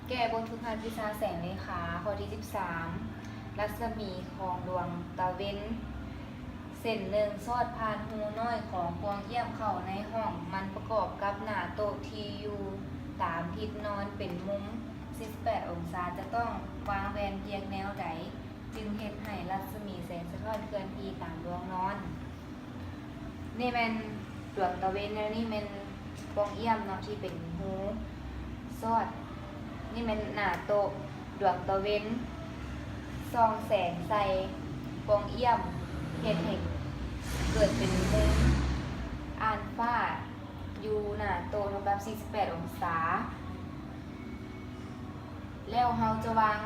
ແກ້ບົດຝຶກຫັດວິຊາແສງເລຂາ ຂໍ້ທີສິບສາມ ລັດສະໝີຂອງດວງຕາເວັນ ເສັ້ນໜຶ່ງ ສອດຜ່ານຮູນ້ອຍຂອງປ່ອງຢ້ຽມເຂົ້າໃນຫ້ອງ ມັນປະກອບກັບໜ້າໂຕະທີ່ຢູ່ຕາມທິດນອນເປັນມຸມສີ່ສິບແປດອົງສາ ຈະຕ້ອງວາງແວ່ນພຽງແນວໃດ ຈຶ່ງເຮັດໃຫ້ລັດສະໝີແສງສະທ້ອນເຄື່ອນທີ່ຕາມດວງນອນ. ນີ້ແມ່ນດວງຕາເວັນ ແລະ ນີ້ແມ່ນປ່ອງຢ້ຽມເນາະ ທີ່ເປັນຮູສອດ. ນີ້ແມ່ນໜ້າໂຕະ ດວງຕາເວັນສ່ອງແສງໃສ່ປ່ອງຢ້ຽມ ເຮັດໃຫ້ເກີດເປັນມຸມອານຟາຢູ່ໜ້າໂຕະເທົ່າກັບສີ່ສິບແປດອົງສາ. ແລ້ວເຮົາຈະວາງ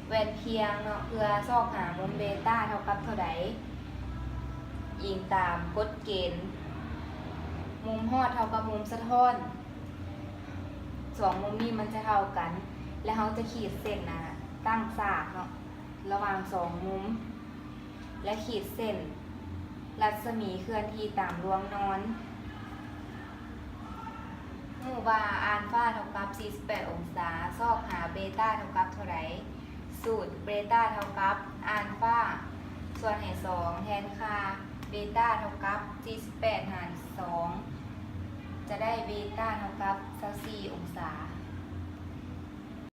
ແວ່ນພຽງເນາະ ເພື່ອຊອກຫາມຸມເບຕາເທົ່າກັບເທົ່າໃດ ອີງຕາມກົດເກນ ມຸມຮອດເທົ່າກັບມຸມສະທ້ອນ ສອງມຸມນີ້ມັນຈະເທົ່າກັນ ແລະ ເຮົາຈະຂີດເສັ້ນ ອາ ຕັ້ງສາກເນາະ ລະຫວ່າງສອງມຸມ ແລະ ຂີດເສັ້ນລັດສະໝີເຄື່ອນທີ່ຕາມດວງນອນ. ຮູ້ວ່າອານຟາເທົ່າກັບສີ່ສິບແປດອົງສາ ຊອກຫາເບຕາເທົ່າກັບເທົ່າໃດ? ສູດເບຕາເທົ່າກັບອານຟາສ່ວນໃຫ້ສອງ ແທນຄ່າເບຕາເທົ່າກັບສີ່ສິບແປດຫານສອງ ຈະໄດ້ເບຕາເທົ່າກັບຊາວສີ່ອົງສາ.